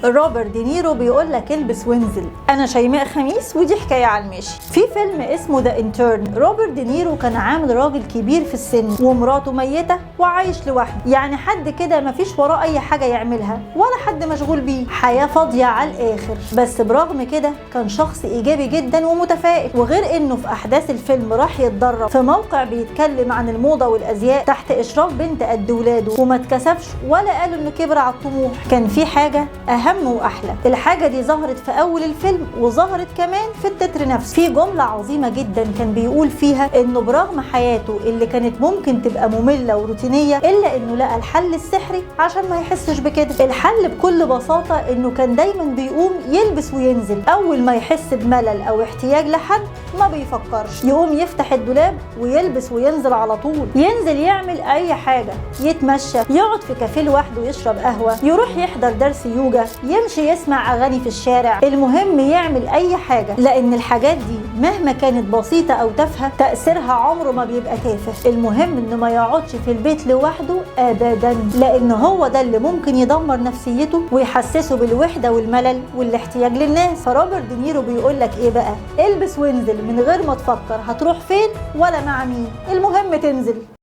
روبرت دينيرو بيقول لك البس وانزل. انا شيماء خميس ودي حكاية على الماشي. في فيلم اسمه The Intern، روبرت دينيرو كان عامل راجل كبير في السن ومراته ميته وعايش لوحده، يعني حد كده مفيش وراه اي حاجة يعملها ولا حد مشغول بيه، حياة فاضية على الاخر. بس برغم كده كان شخص ايجابي جدا ومتفائل، وغير انه في احداث الفيلم راح يتدرب في موقع بيتكلم عن الموضة والازياء تحت اشراف بنت قد ولاده، وما اتكسفش ولا قال انه كبر على الطموح. كان في حاجة اهم واحلى، الحاجة دي ظهرت في اول الفيلم وظهرت كمان في التتر نفسه. في جملة عظيمة جدا كان بيقول فيها انه برغم حياته اللي كانت ممكن تبقى مملة وروتينيه، الا انه لقى الحل السحري عشان ما يحسش بكده. الحل بكل بساطة انه كان دايما بيقوم يلبس وينزل، اول ما يحس بملل او احتياج لحد ما بيفكرش، يقوم يفتح الدولاب ويلبس وينزل على طول، ينزل يعمل اي حاجة، يتمشى، يقعد في كافيه لوحده يشرب قهوة، يروح يحضر درس يوجا، يمشي يسمع اغاني في الشارع، المهم يعمل اي حاجة، لان الحاجات دي مهما كانت بسيطة او تافهة تاثيرها عمره ما بيبقى تافه. المهم انه ما يقعدش في البيت لوحده ابدا، لان هو ده اللي ممكن يدمر نفسيته ويحسسه بالوحدة والملل والاحتياج للناس. فروبرت دينيرو بيقول لك ايه بقى؟ البس وانزل من غير ما تفكر هتروح فين ولا مع مين، المهم تنزل.